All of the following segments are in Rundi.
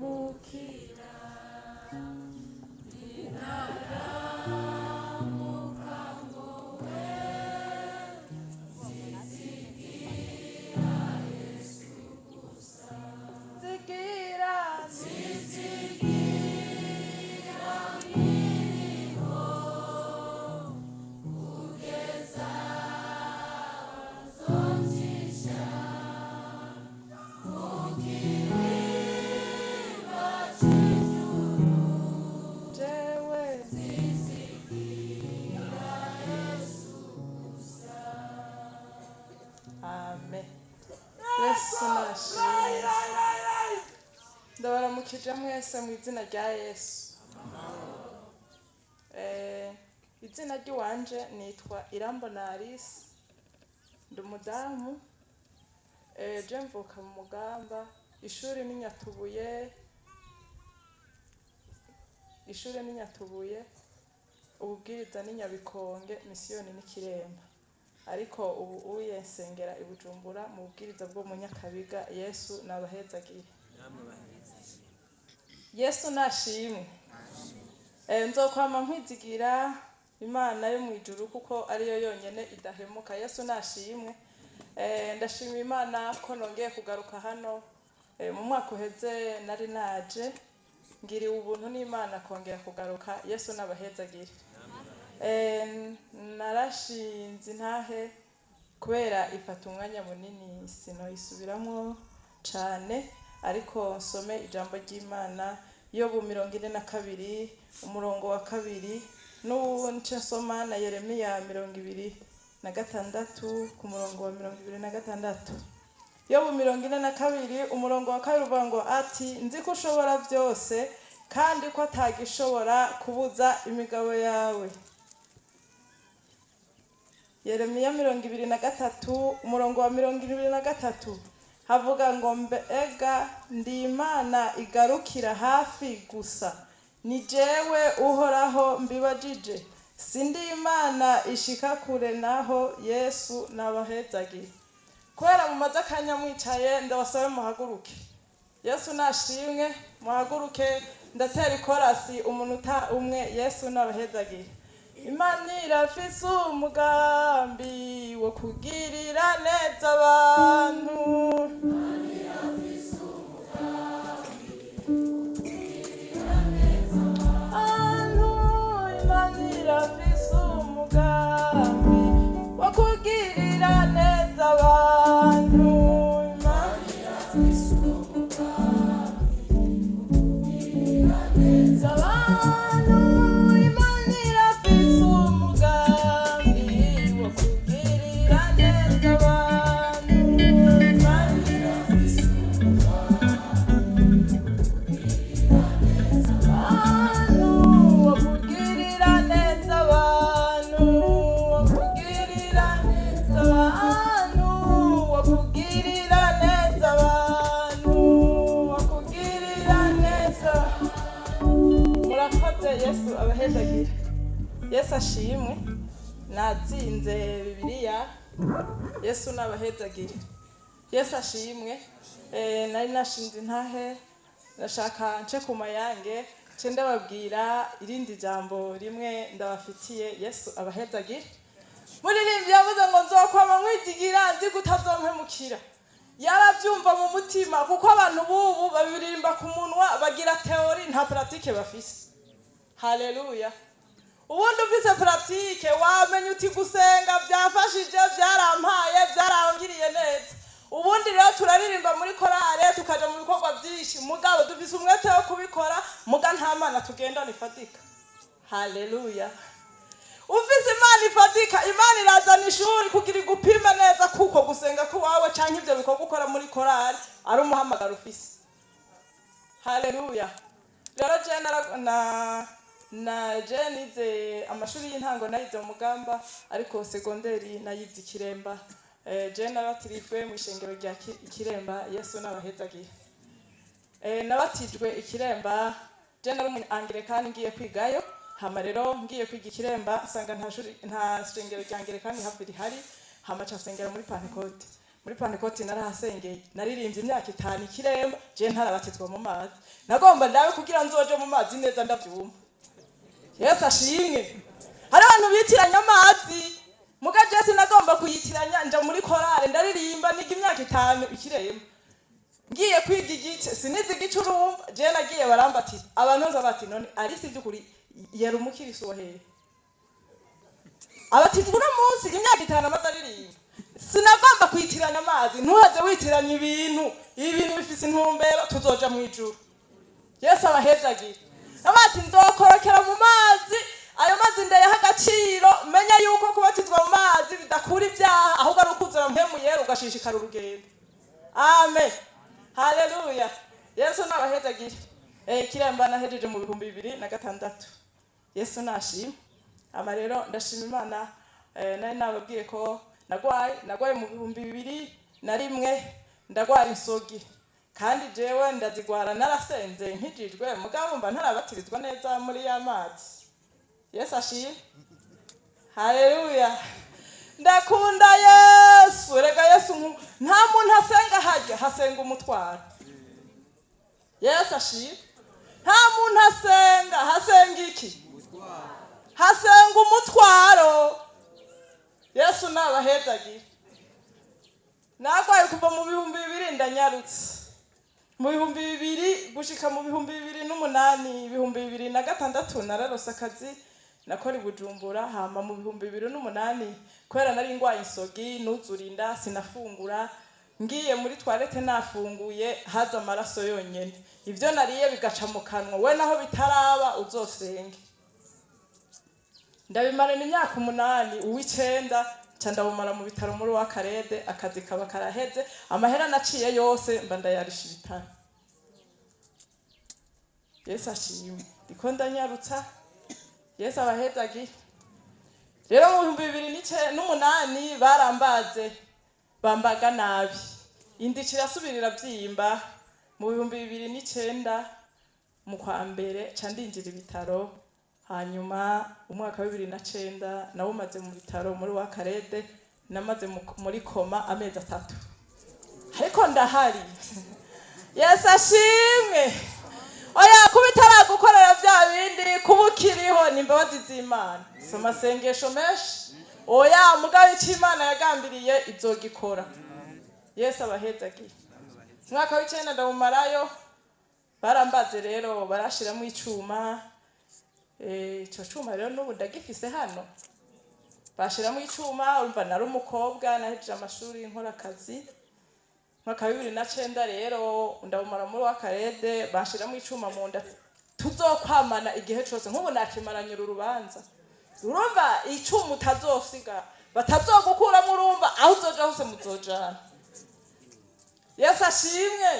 Nzompemukira ninaramuka ngowe nzizigira Yesu gusa Zigira nzizigira nkiriho kugeza nzoncisha mu kirimba cy'ijuru jewe nzizigira Yesu gusa. Amen. Yesu nashimwe. Ndabaramukije mwese mu izina rya Yesu. Izina ry'iwanje nitwa Irambona Alice, ndi umudamu. Je mvuka mu Mugamba, ishuri ni Nyatubuye, ishuri ni Nyatubuye, ububwiriza ni Nyabikonge, misiyoni ni Kiremba. Ariko ubu uye nsengera i Bujumbura mu bubwiriza bwo mu Nyakabiga. Yesu nabahezagire. Yesu nashimwe. Nzokwama nkwizigira Imana yo mu ijuru kuko ariyo yonyene idahemuka. Yesu nashimwe. Ndashima Imana ko nongeye kugaruka hano. Mu mwaka uheze nari naje, ngiriwe ubuntu n'Imana kongera kugaruka. Yesu nabahezagire. Narashinze intahe kubera ifata umwanya munini sinoyisubiramwo cane, ariko nsome ijambo ry'Imana Yobu 42 umurongo wa 2, n'ubu nce nsoma na Yeremiya 26 ku murongo wa 26. Yobu 42 umurongo wa 2 uvuga ngo ati nzi ko ushobora byose kandi ko atagishobora kubuza imigabo yawe. Yeremiya 23 umurongo wa 23 havuga ngo mbega ndi Imana igarukira hafi gusa, ni jewe Uhoraho mbibajije, sindi Imana ishika kure naho. Yesu nabahezagire. Kubera mumaze akanya mwicaye, ndabasabe muhaguruke. Yesu nashimwe. Muhaguruke, ndatera ikorasi umunota umwe. Yesu nabahezagire. Imana irafise umugambi wo kugirira neza abantu. Abantu, Imana irafise umugambi wo kugirira neza abantu. Imana Irafise umugambi wo kugirira neza abantu, Imana irafise umugambi wo kugirira neza abantu. Imana irafise umugambi wo kugirira neza abantu, wo kugirira neza abantu, wo kugirira neza abantu, wo kugirira neza abantu, wo kugirira neza. Murakoze, Yesu abahezagire. Yesu ashimwe. Natsinze Bibiliya. Yesu nabahezagire. Yesu ashimwe. Nari nashinze intahe, ndashaka nce ku mayange nce ndababwira irindi jambo rimwe ndabafitiye. Yesu abahezagire. Muririmbyi yavuze ngo nzokwama nkwizigira nzi ko utazompemukira. Yarabyumva mu mutima, kuko abantu bubu babiririmba ku munwa, bagira théorie, nta pratique bafise. Haleluya. Ubundi ufise pratique wamenya uti gusenga byafashije, byarampaye, byarangiriye neza. Ubundi rero turaririmba muri korale, tukaja mu bikorwa byinshi, mugabo dufise umwete wo kubikora, muga nta Mana tugendana ifatika. Haleluya. Ufise Imana ifatika, Imana irazana ishuri kugira igupime neza kuko gusenga kuwawe canke ivyo bikorwa ukora muri korali ari umuhamagaro ufise. Haleluya. Rero je na je nize amashuri y'intango nayize mu Mugamba, ariko segonderi nayize Ikiremba. Je nabatirijwe mu ishengero rya Ikiremba. Yesu n'abahezagiye. Nabatijwe Ikiremba. Je nari umu Anglikani ngiye kwigayo, hama rero ngiye kwiga Ikiremba nsanga nta shuri, nta shengero rya Anglikani hafi rihari, hama ca nsengera muri Pantekote. Muri Pantekoti narahasengeye, naririmbye imyaka 5 ikiremba, je ntarabatizwa mu mazi. Nagomba ndabe kugira nzoje mu mazi neza ndavyumva. Yesu ashimwe. Hari abantu bitiranya amazi, muga je sinagomba kuyitiranya. Nja muri korale ndaririmba, niga imyaka 5 ikiremba. Ngiye kwiga igice sinizi igice, urumva je nagiye barambatiza. Abantu bose bati: "None Alice by'ukuri yari umukirisu wa hehe?" Abatizwa uno munsi imyaka 5 amaze aririmba. Sinagomba kwitiranya amazi. Ntuhaze witiranya ibintu. Ibi bintu bifise intumbero, tuzoja mu ijuru. Yesu abahezagire. Abati nzokorokera mu mazi, ayo mazi ndayaha agaciro. Menya yuko kubatizwa mu mazi bidakura ibyaha, ahubwo ari ukuzura Mpwemu Yera ugashishikara urugendo. Amen, haleluya. Yesu nabahezagire. Kiremba nahejeje mu 2006. Yesu nashima. Ama rero ndashima Imana. Nari nababwiye ko nagwaye mu 2001, ndagwara insogi, kandi jewe ndazigwara narasenze nkijijwe, mugabo mba ntarabatirizwa neza muri ya mazi. Yesu ashimwe, haleluya. Ndakunda Yesu. Rega Yesu nta muntu asenga hajya hasenga umutwaro. Yesu ashimwe. Nta muntu asenga hasenga iki? Hasenga umutwaro. Yesu nabahezagire. Nagwaye kuva mu 2000, ndanyarutse, mu 2000 gushika mu 2008. 2006 nararose akazi, nakora i Bujumbura. Hama mu 2008, kubera nari ngwaye insogi, nuzura inda, sinafungura. Ngiye muri toilette nafunguye, haza amaraso yonyene, ibyo nariye bigaca mu kanwa. We naho bitaraba uzosenge. Ndabimarana imyaka 8, uw'icenda nca ndawumara mu bitaro muri wa karede. Akazi kaba karaheze, amahera naciye yose mba ndayarisha ibitaro. Yesu ashimwe. Ndiko ndanyarutsa. Yesu abahezagire. Rero mu 2008 barambaze, bambaga nabi, inda irasubirira byimba. Mu 2009 mu kwa mbere ca ndinjira ibitaro. Hanyuma umwaka wa 2009 nawo umaze mu bitaro muri wa karede. Namaze muri coma amezi 3, ariko ndahari. Yesu ashimwe. Oya, kuba itaragukorera bya bindi, kuba ukiriho ni imbabazi z'Imana, si amasengesho menshi. Oya, mugabo icyo Imana yagambiriye izogikora. Yesu abahezagiye. Umwaka w'icenda ndawumarayo, barambaze rero, barashiramo icuma. Ico cuma rero n'ubu ndagifise hano. Bashiramo icuma, urumva nari umukobwa nahejeje amashuri, nkora akazi. Mwaka wa 2009 rero ndawumara muri wa karede, bashiramo icuma mu nda tuzokwamana igihe cose. Nk'ubu nakimaranye uru rubanza. Urumva icuma utazosiga, batazogukuramo, urumva aho uzoja hose muzojana. Yesu ashimwe.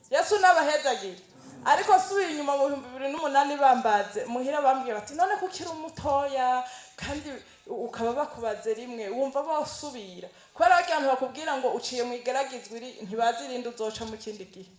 Yesu n'abahezagire. Ariko subiye inyuma, mu 2008 bambaze muhira, bambwiye bati: "None ko ukiri umutoya kandi ukaba bakubaze rimwe, wumva bosubira?" Kubera barya bantu bakubwira ngo uciye mu igeragezwa iri, ntibazi irindi uzoca mu kindi gihe.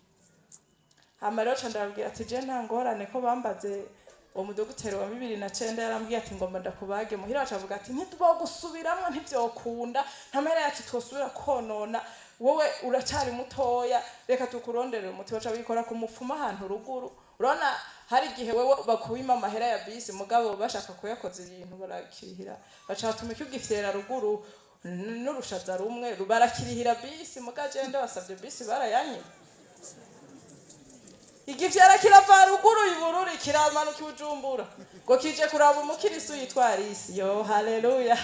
Hama rero ca ndababwira ati: "Je nta ngorane ko bambaze." Uwo mudogiteri wa 2009 yarambwiye ati: "Ngomba ndakubage." Muhira bacavuga ati: "Ntitwogusubiramwo, ntivyokunda, nta mahera yacu twosubira konona, wowe uracari mutoya, reka tukuronderere umuti." Baca bikora ku mupfumu ahantu ruguru. Urabona hari igihe wewe bakuwima amahera ya bisi, mugabo bashaka kuyakoza ibintu barakirihira. Baca batuma icyo gifyera ruguru n'urushaza rumwe, barakirihira bisi. Muga je ndabasavye, bisi barayanyima. Igifyera kirava ruguru ibururi, kiramanuka ibujumbura ngo kije kuraba umukirisu yitwa Alice. Yo, haleluya.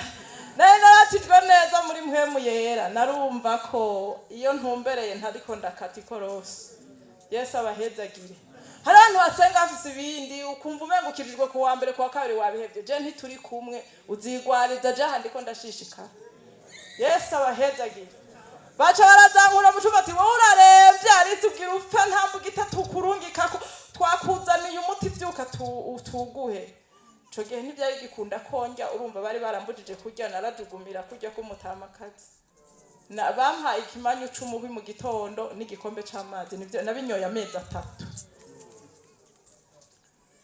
Nari naratijwe neza muri Mpwemu Yera, narumva ko iyo ntumbereye ntariko ndakata ikorosi. Yesu abahezagire. Hari abantu basenga bafise ibindi, ukumva umenga ukirijwe ku wa mbere, ku wa kabiri wabihevye. Je ntituri kumwe, uzigwariza. Je aha ndiko ndashishikara. Yesu abahezagire. Baca barazankura mu cumba ati: "Wowe uraremvye Alice, ubwira upfa, nta mbuga itatu kurungikako, twakuzaniye umuti, vyuka tuguhe." Ico gihe ntivyari gikunda konjya, urumva bari barambujije kurya, narajugumira kurya k'umutamakazi. Na bampaye ikimanyu c'umuhwi mu gitondo n'igikombe c'amazi, nivyo nabinyoye amezi 3.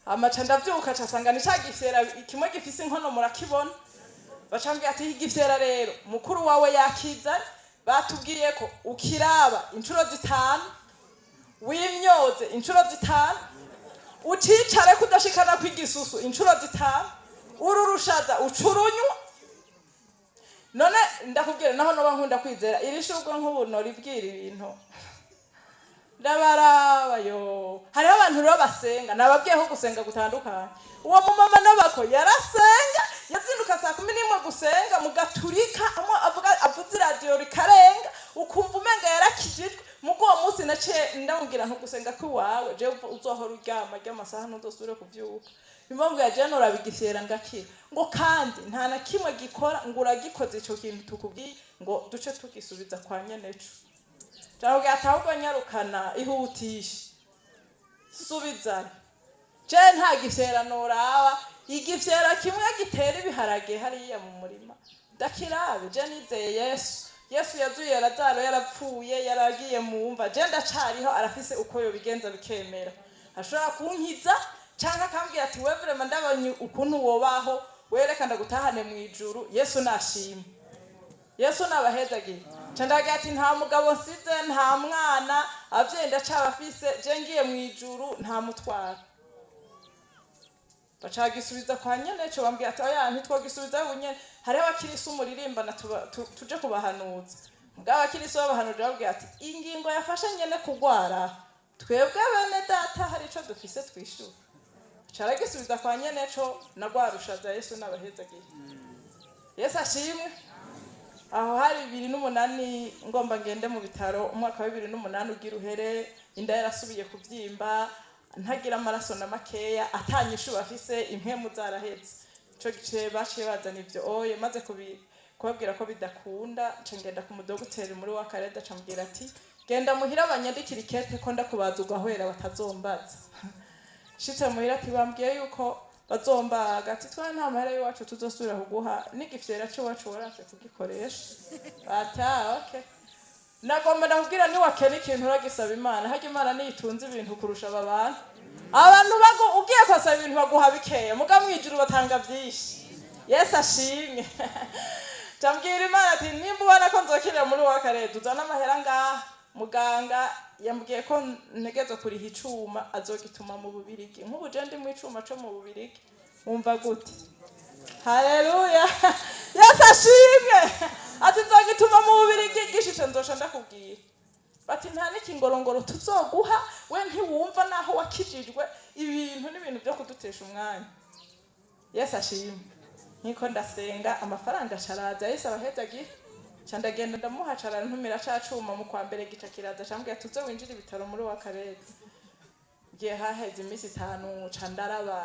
Amaca ndavyuka, casanga ni ca gifyera kimwe gifise inkono, murakibona. Bacambwira ati: "Igifyera rero mukuru wawe yakiza." Batubwiye ko ukiraba inshuro 5, wimyoze inshuro 5, ucicare kudashikana kw'igisusu inshuro 5, uru rushaza ucurunywa. None ndakubwira, naho noba nkunda kwizera iri shurwe, nk'ubu noribwira ibintu ndabaraba yo. Hariho abantu rero basenga, nababwiye ko gusenga gutandukanye. Uwo mumama n'abako yarasenga, yazinduka saa 11 gusenga mu gaturika, amwe avuga avuze iradiyo rikarenga, ukumva umenga yarakijijwe. Mugo uwo munsi naciye ndamubwira nko gusenga kw'iwawe, jewe uzohora uryama ry'amasaha ntuzosubire kuvyuka. Impamvu jewe norabigifyera ngakira, ngo kandi nta na kimwe gikora, ngo uragikoze ico kintu tukubwiye, ngo duce tugisubiza kwa nyeneco. Ndamubwira ati ahubwo nyarukana, ihutishe, subizana. Je nta gifyera noraba, igifyera kimwe gitera ibiharage hariya mu murima ndakirabe. Je nizeye Yesu. Yesu yazuye Lazaro, yarapfuye, yaragiye mu mva, je ndacariho. Arafise uko yobigenza bikemera, ashobora kunkiza canke akambwira ati we vraiment ndabonye ukuntu wobaho, wereka ndagutahane mu ijuru. Yesu nashimwe, Yesu nabahezagiye. Ca ndagira ati nta mugabo nsize, nta mwana, abavyeyi ndacabafise, je ngiye mu ijuru nta mutwaro. Bacagisubiza kwa nyeneco, bambwira ati oya, ntitwogisubiza bunyene, hariho abakirisu muririmbana, tuje kubahanuza. Mugabo abakirisu babahanuje, babwira ati ingingo yafashe nyene kugwara, twebwe bene data hari ico dufise twishura. Caragisubiza kwa nyeneco na rwarushaza. Yesu nabahezagiye, Yesu ashimwe. Aho hari 2008, ngomba ngende mu bitaro. Umwaka wa 2008 ugira uhere, inda yarasubiye kubyimba, ntagira amaraso na makeya, atanyishu bafise, impwemu zaraheze. Ico gice baciye bazana ivyo oye, maze kubabwira ko bidakunda, nca ngenda ku mudogiteri muri wa kareda, camubwira ati genda muhira banyandikira ikete ko ndakubaza ugahwera batazombaza. Shitse muhira ati bambwiye yuko bazombaga, ati twa nta mahera y'iwacu tuzosubira kuguha, n'igifyera c'iwacu waranse kugikoresha. Bati ah, okay. Nagomba ndakubwira, niwakena ikintu uragisaba Imana. Harya Imana niyitunze ibintu kurusha aba bantu. Abantu bagu ugiye kwasaba ibintu baguha bikeya, muga mwijuru batanga byinshi. Yesu ashimwe. Tambwira Imana ati nimba ubona ko nzokirira muri wa karere, uzane amahera ngaha. Muganga yambwiye ko ntegerezwa kuriha icuma, azogituma mu Bubirigi. Nk'ubu je ndi mu icuma co mu Bubirigi, wumva gute? Haleluya, Yesu ashimwe. Ati nzogituma mu Bubirigi, gishitse nzoca ndakubwira. Bati nta n'ikingorongoro tuzoguha, we ntiwumva naho wakijijwe, ibintu n'ibintu byo kudutesha umwanya. Yesu ashimwe. Nkiko ndasenga, amafaranga acaraza. Yesu abahezagiye. Ca ndagenda ndamuha, cara ntumira ca cuma mu kwa mbere, gica kiraza. Cambwira tuze winjire ibitaro muri wa karere. Ngiye haheze iminsi 5, ca ndaraba,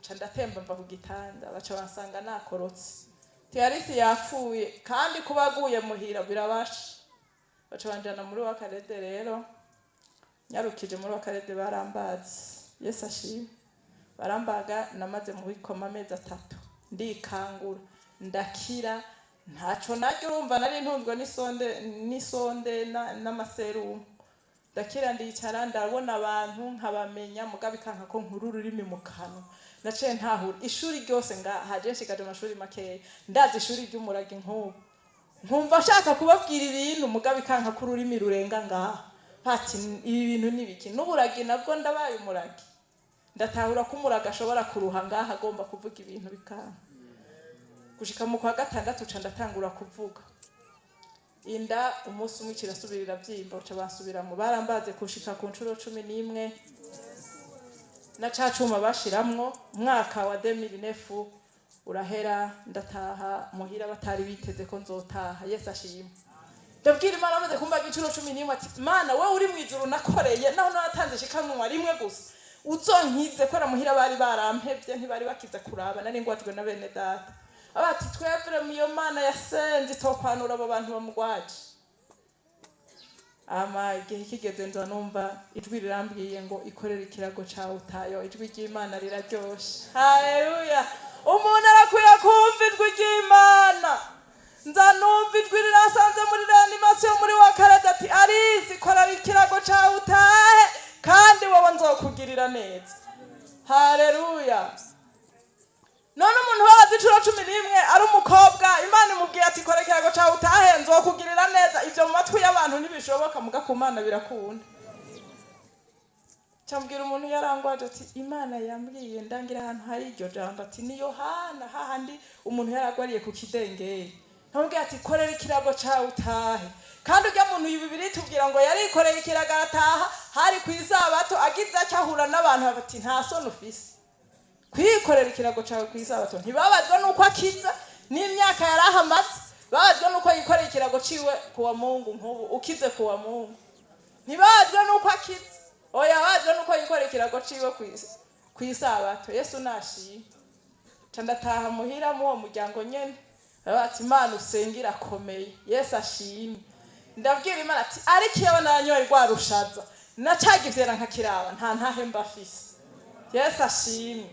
ca ndatemba mva ku gitanda, baca bansanga nakorotse. Tiyarisi yapfuye, kandi kuba aguye muhira birabasha. Baca banjana muri wa karede. Rero nyarukije muri wa karede, barambazi. Yesu ashimwe. Barambaga, namaze mu bikoma amezi 3, ndikangura, ndakira, ntaco naryo. Urumva nari ntunzwe n'isonde n'amaserumu. Ndakira, ndicara, ndabona abantu nkabamenya, mugabo ikanka ko nkuru ururimi mu kanwa. Naciye ntahura ishuri ryose ngaha. Je nshigaje amashuri makeya, ndazi ishuri ry'umuragi. Nk'ubu nkumva nshaka kubabwira ibintu, mugabo ikanka ko ururimi rurenga ngaha. Bati ibi bintu ni biki? N'uburagi nabwo ndabaye umuragi, ndatahura ko umuragi ashobora kuruha ngaha, agomba kuvuga ibintu bikanka. Gushika mu kwa gatandatu ca ndatangura kuvuga. Inda umunsi umwe kirasubirira byimba, uca basubiramo, barambaze kushika ku nshuro 11 na ca cuma bashiramwo. Umwaka wa 2009 urahera, ndataha muhira, batari biteze ko nzotaha. Yesu ashimwe. Ndabwira Imana, amaze kumbaga inshuro 11, ati Mana wowe uri mu ijuru nakoreye, naho natanze shikanwa rimwe gusa, uzonkize. Kora muhira bari barampevye, ntibari bakiza kuraba, nari ngwajwe na bene data. Abati twebwe iyo Mana yasenze itokwanura abo bantu bamugwaje. Ama igihe kigeze, nza numva ijwi rirambwiye ngo ikorere ikirago cawe utayo. Ijwi ry'Imana riraryoshe, haleluya. Umuntu arakwiye kumva ijwi ry'Imana. Nza numva ijwi rirasanze muri réanimation muri wa karada, ati Alice, korera ikirago cawe utahe, kandi wowe nzokugirira neza. Haleluya. None umuntu babaza incuro 11 ari umukobwa, Imana imubwiye ati kora ikirago cawe utahe, nzokugirira neza. Ivyo mu matwi y'abantu ntibishoboka, muga ku Mana birakunda. Cambwira umuntu yarangwaje ati Imana yambwiye ndangira ahantu hari iryo jambo, ati ni Yohana hahandi umuntu yaragwariye ku kidengeri, ntamubwiye ati korera ikirago cawe utahe. Kandi urya muntu Bibiri tubwira ngo yarikoreye ikirago arataha, hari ku isabato, agize atyo ahura n'abantu bati nta soni ufise kwikorera ikirago cawe ku isabato. Ntibabazwe nuko akiza n'imyaka yari ahamaze, babazwe nuko yikoreye ikirago ciwe kuwa Mungu. Nk'ubu ukize kuwa Mungu, ntibabazwe nuko akize, oya, babazwe nuko yikoreye ikirago ciwe kw'isabato. Yesu nashimwe. Ca ndataha muhira mu uwo muryango nyene, bati Imana usenga irakomeye. Yesu ashimwe. Ndabwira Imana ati ariko iyo nanyoye rwa rushaza nacaga ivyera nkakiraba, nta ntahe mba afise. Yesu ashimwe.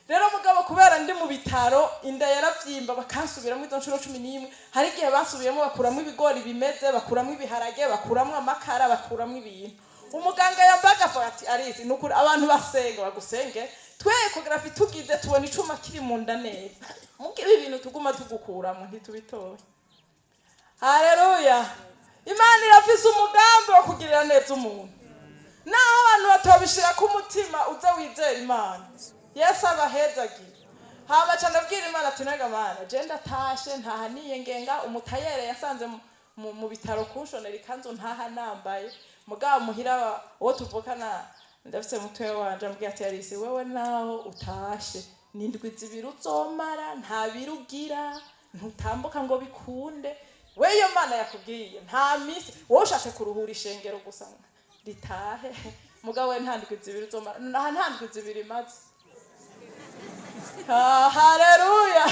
Rero mugabo kubera ndi mu bitaro, inda yaravyimba, bakansubiramo izo nshuro 11. Hari igihe basubiyemo bakuramo ibigori bimeze, bakuramo ibiharage, bakuramo amakara, bakuramo ibintu. Umuganga yambaga avuga ati arizi nukuri abantu basenga bagusenge, twe échographie tugize tubona icuma kiri mu nda neza, muga ibi bintu tuguma tugukuramo ntitubitoye. Haleluya! Imana irafise umugambi wo kugirira neza umuntu, naho abantu batobishira ku mutima. Uze wizera Imana. Yesu abahezagira. Hama ca ndabwira Imana ati nega Mana, je ndatashe, ntaha niyengenga. Umutayere yasanze mu bitaro kunshonera ikanzu, ntaha nambaye. Mugabo muhira uwo tuvukana, ndafise mutwe wanje, ambwira ati Yarisi, wewe naho utashe ni indwi 2 uzomara nta biro ugira, ntutambuka ngo bikunde. We iyo Mana yakubwiye nta misi, wowe ushatse kuruhura ishengero gusa ritahe, mugabo we nta ndwi 2 uzomara. Nta ndwi 2 imaze. Ah, haleluya!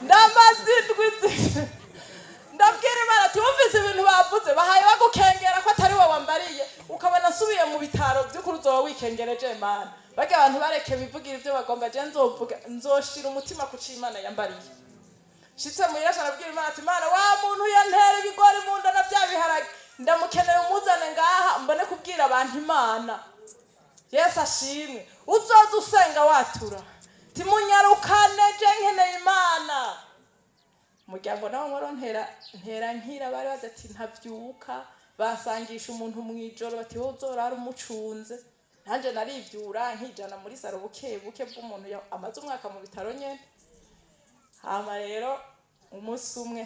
Ndamaze indwi 2. Ndabwira Imana ati wumvise ibintu bavuze, bahaye bagukengera ko atari wowe wambariye, ukabona nsubiye mu bitaro, by'ukuri uzoba wikengereje Mana. Barya abantu bareke bivugira ibyo bagomba, je nzovuga, nzoshira umutima ku c'Imana yambariye. Shitse muhira, arabwira Imana ati Imana, wa muntu yantera ibigori mu nda na bya biharage ndamukeneye, umuzane ngaha mbone kubwira abantu Imana. Yesu ashimwe. Uzoza usenga watura timunyarukane, je nkeneye Imana. Umuryango nawo nkoro ntera ntera nkira, bari bazi ati ntavyuka, basangisha umuntu mw'ijoro bati wowe uzorara umucunze. Nanje narivyura nkijana muri salon buke buke bw'umuntu amaze umwaka mu bitaro nyene. Hama rero umunsi umwe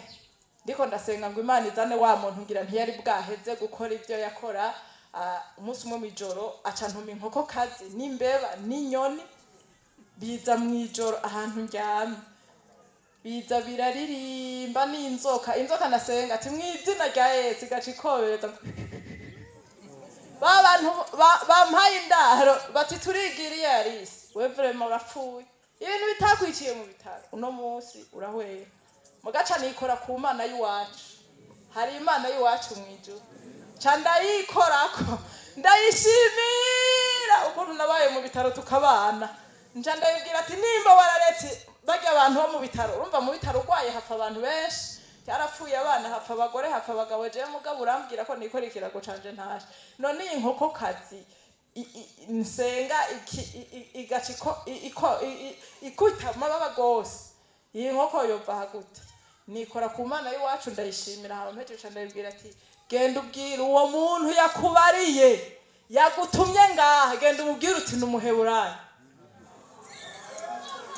ndiko ndasenga ngo Imana izane wa muntu, ngira ntiyari bwaheze gukora ibyo yakora. Umunsi umwe mw'ijoro aca ntuma inkokokazi n'imbeba n'inyoni, biza mw'ijoro ahantu ndyamye, biza biraririmba, n'inzoka. Inzoka nasenga ati mw'izina rya Yesu, igaca ikobereza. Ba bantu bampaye indaro bati turigiriye Alice, we vraiment urapfuye, ibintu bitakwiciye mu bitaro uno munsi urahwera. Mugaca nikora ku Mana y'iwacu, hari Imana y'iwacu mw'ijuru, ca ndayikorako, ndayishimira ukuntu nabaye mu bitaro tukabana. Nca ndayibwira ati nimba wararetse barya abantu bo mu bitaro, urumva mu bitaro urwaye hapfa abantu benshi, cyarapfuye abana, hapfa abagore, hapfa abagabo, jewe mugabo urambwira ko nikora ikirago canje ntashe. None iyi nkokokazi nsenga igaca ikuta amababa gose, iyi nkoko yova hagute? Nikora ku Mana y'iwacu, ndayishimira. Hama mpejeje ndayibwira ati genda ubwira uwo muntu yakubariye, yagutumye ngaha, genda umubwire uti ni Umuheburayo,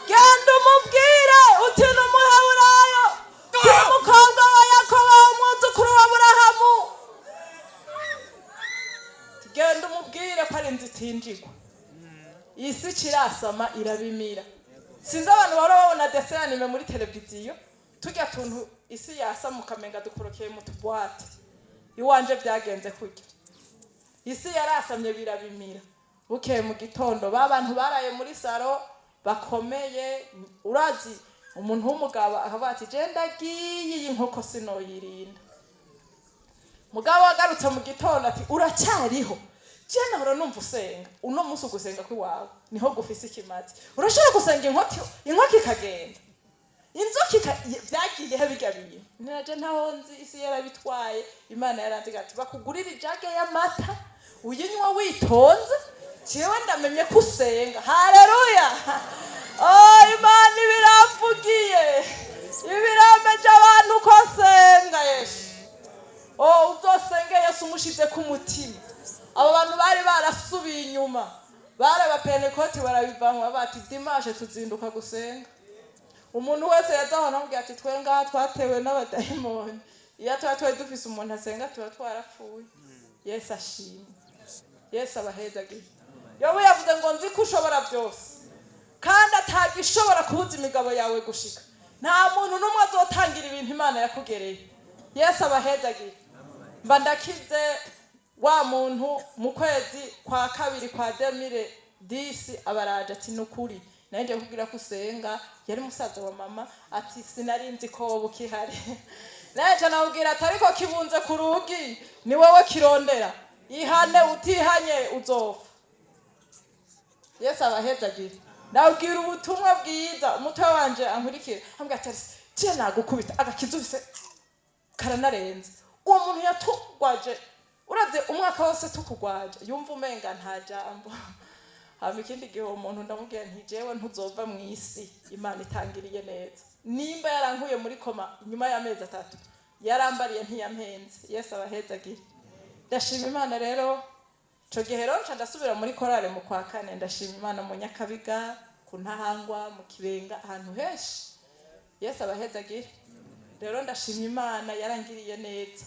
genda umubwire uti ni Umuheburayo, ni umukobwa wa Yakobo, umwuzukuru wa Aburahamu, genda umubwire ko ari inzu itinjigwa, isi kirasama irabimira. Sinzi abantu bahora babona dessin animé muri televiziyo, turya tuntu isi yasama ukamenga dukorokeye mu tubwate. Iwanje byagenze kurya, isi yarasamye birabimira. Bukeye mu gitondo ba bantu baraye muri salon bakomeye, urazi umuntu w'umugabo akavuga ati je ndagiye, iyi nkoko sinoyirinda. Mugabo agarutse mu gitondo ati uracyariho? Je nahora numva usenga, uno munsi ugusenga kw'iwawe niho gufise ikimazi. Urashobora gusenga inkoko ikagenda, inzoka vyagiye he birya bintu? Naje ntaho nzi, isi yarabitwaye. Imana yaranziga ati bakugurira ijage y'amata uyinywa witonze, jewe ndamenye ko usenga. Haleluya! Oh, Imana ibiramvugiye, ibirambeje abantu ko nsenga Yesu. Oh, uzosenge Yesu umushize ku mutima. Abo bantu bari barasubiye inyuma, bari abapentekoti, barabivamwo bati: "Dimanche tuzinduka gusenga." Umuntu wese yazaho namubwira ati: "Twe ngaha twatewe n'abadayimoni, iyo tuba twari dufise umuntu asenga tuba twarapfuye." Yesu ashimwe, Yesu abahezagire. Yobu yavuze ngo: "Nzi ko ushobora byose, kandi atagishobora kubuza imigabo yawe gushika." Nta muntu n'umwe azotangira ibintu Imana yakugereye. Yesu abahezagire. Mba ndakize wa muntu mu kwezi kwa kabiri kwa 2010. Abaraje ati: "Nukuri nanjye kubwira ko usenga." Yari musaza wa mama. Ati: "Sinari nzi ko wowe ukihari." Nanjye namubwira ati: "Ariko kibunze ku rugi, ni wowe kirondera. Ihane, utihanye uzopfa." Yesu abahezagire. Ndabwira ubutumwa bwiza umutwe wanje ankurikira, ambwira ati: "Je nagukubita agakiza ufise karanarenze." Uwo muntu yatugwaje, uravye umwaka wose tukugwaje, yumva umenga nta jambo. Hama ikindi gihe uwo muntu ndamubwira nti: "Jewe ntuzova mu isi Imana itangiriye neza." Nimba yarankuye muri coma nyuma y'amezi 3, yarambariye, ntiyampenze. Yesu abahezagire. Ndashima Imana rero. Ico gihe rero nca ndasubira muri korale mu kwa kane. Ndashima Imana mu Nyakabiga, ku Ntahangwa, mu Kibenga, ahantu henshi. Yesu abahezagire. Rero ndashima Imana yarangiriye neza.